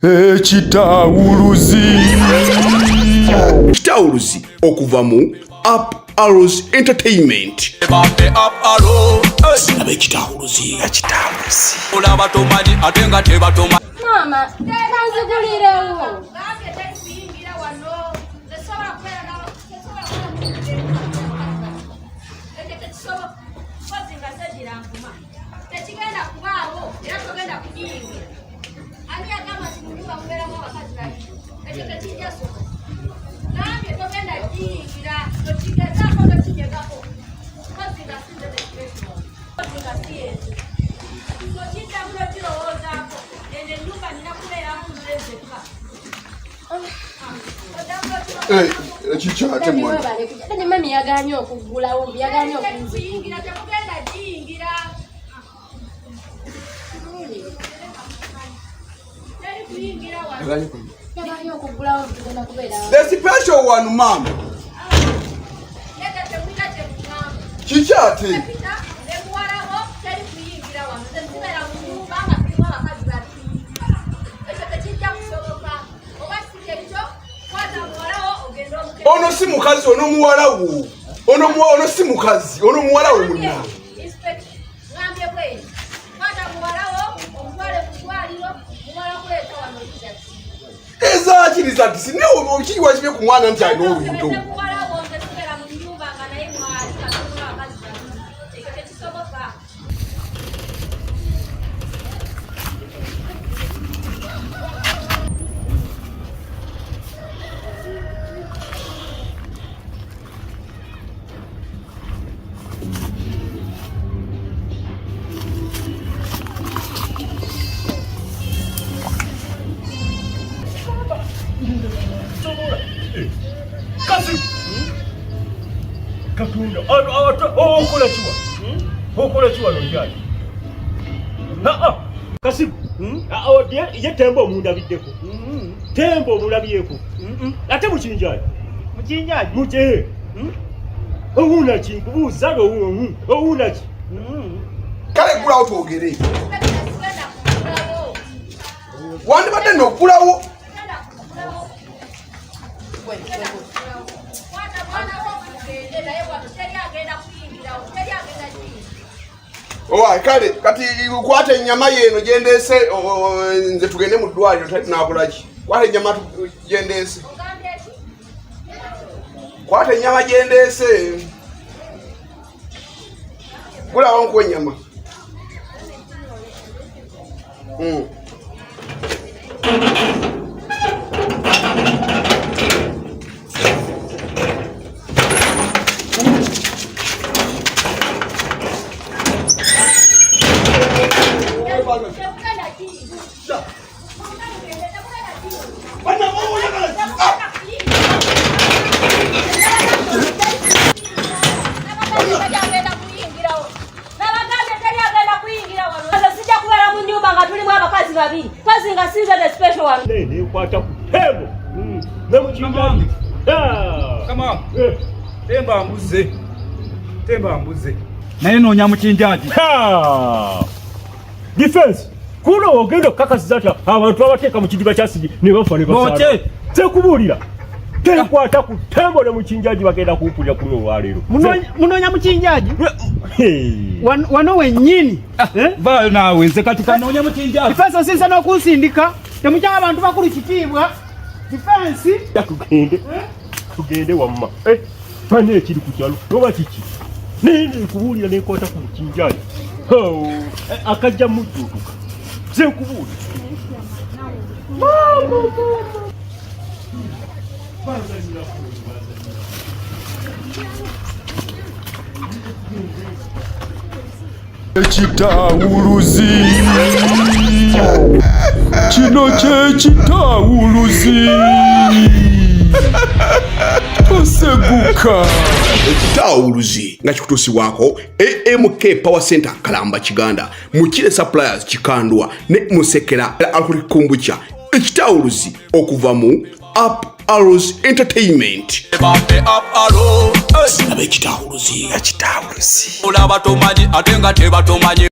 Ekitawuluzi. Kitawuluzi okuva mu Up Arrows Entertainment. Bambe up arrow. Laba ekitawuluzi. Ekitawuluzi. Olaba tomanyi ate nga tebatomanyi. Maama, kanzigulirewo. Tekigenda kubaawo era togenda kugiyingira. Ani agamba nti mu nyumba mubeeramu abakazi babiri? Ekyo tekijja soboka. Gambye togenda giyingira, tokigezaako, tokinyegako. Mpozi nga si nze tekiresiwa, mpozi nga si yenze. Tokiddamu nokirowoozaako. Eno ennyumba nina kubeeramu nze nzekka. Oddamu nokirowoozaako. Ekikyate mwana. Daddy, mami yagaanye okuggulawo, yagaanye okunzigulira. Kuyingira, temugenda giyingira. Teri kuyingira wano. Yagaanye okuggulawo, tugenda kubeerawo. The special one, mama. Nedda, temulina kye mugamba. Kikyate. Peter ne muwalawo teri kuyingira wano. Nze sibeera mu nnyumba nga tulimu abakazi babiri. Ekyo tekijja kusoboka. Oba si kyekyo, kwata muwalawo ogende omukebere. Ono si mukazi, ono muwala wo. Ono si mukazi, ono muwala wo munna. Inspector, ngambye bwe kwata muwalawo omutwale mu ddwaliro, mumala kuleeta wano results. Ezakiriza nti sine kiri wakibye ku mwana nti alina olubuto. Okebeze muwalawo, nze sibeera mu nnyumba nga naye mwali nga tulimu abakazi babiri. Ekyo tekisoboka. Kasi Katonda okola kiwa, okola kiwa nojali Kasibu ye tembo omundabiddeko, tembo omulabyeko ate mukinjaji. Mukinjaji. Muke owunaki nkubuuza owunaki. Kale ggulawo twogere. Sigenda kugulawo. Wandibadde noggulawo. Sigenda kugulawo. Kwata mwana wo mugende naye wano, teri agenda kuyingirawo, teri agenda kiyingira. Owa kale kati kwata ennyama yeeno gyendeese, nze tugende mu ddwaliro tali tunakolaki. Kwata ennyama gyendeese. Ogambye ki? Kwata ennyama gyendeese. Gulawo nkuwa ennyama. Temugenda kiyingira. Mugende, temugenda kiyingira. Temugenda kuyingira. Teri agenda kuyingirawo. Nabagambye teri agenda kuyingira wano. Nze sijja kubeera mu nnyumba nga tulimu abakazi babiri. Mpozi nga si nze the special one. Nekwata ku tembo ne mukinjaji. Kama temba mbuze, temba mbuze naye noonya mukinjaji. Defense kuno ogenda okukakasiza nti abantu abateeka mu kidiba kya sigi ne bafa ne basaala. Boche. Sekubuulira, tenkwata ku tembo ne mukinjaji bagenda kumpulira kuno olwaleero. Munoonya mukinjaji. Hey. Wano wennyini. Eh? Vaayo naawe, nze kati kanoonya mukinjaji. Defense osinza n'okunsindika. Temukyawa abantu bakulu kitiibwa. Defense. Tugende, tugende wamma. Eh, bana ekiri ku kyalo oba kiki, naye nekubuulira nenkwata ku mukinjaji akajja mujjuutuka sekubuulira. Ekitawuluzi. Kino kyekitawuluzi. Toseguka. Ekitawuluzi nga kikutuusibwako AMK Power Center Kalamba Kiganda, Mukire Suppliers Kikandwa ne Musekera Alcoholic Kombucha. Ekitawuluzi okuva mu Up Arrows Entertainment. Bambe up arrow. Laba ekitawuluzi. Ekitawuluzi. Olaba tomanyi ate nga tebatomanyi.